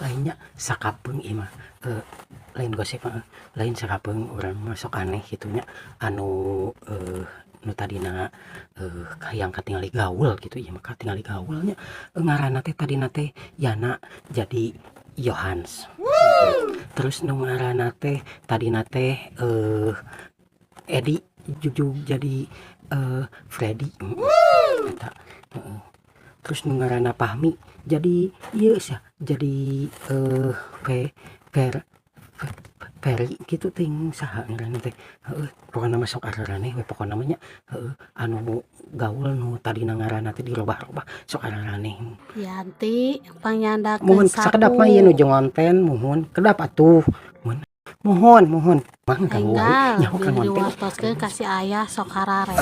Lainnya sakapeung ieu mah, lain gosip mah, lain sakapeung urang mah sok aneh kitu nya, anu nu tadina hayang katingali gaul kitu, ieu mah katingali gaul nya, ngaranna teh tadina teh Yana jadi Yohans. Terus nu ngaranna teh tadina teh Edi jugjug jadi Fredi eta, heeh. Terus nu ngaranna Fahmi jadi ieu sia, jadi Fe Fer Ferry kitu teuing saha ngaranna teh, heueuh, pokona mah sok araraneh we pokona mah nya, heueuh, anu gaul nu tadina ngaranna teh dirobah-robah sok araraneh. Yanti pangnyandakeun Muhun sapu. Sakedap mah ieu nuju ngonten, muhun kedap atuh, muhun muhun muhun mah ganggu wae Enggal nyaho ka bilih ngonten. Diwartoskeun ka si ayah sok hararese.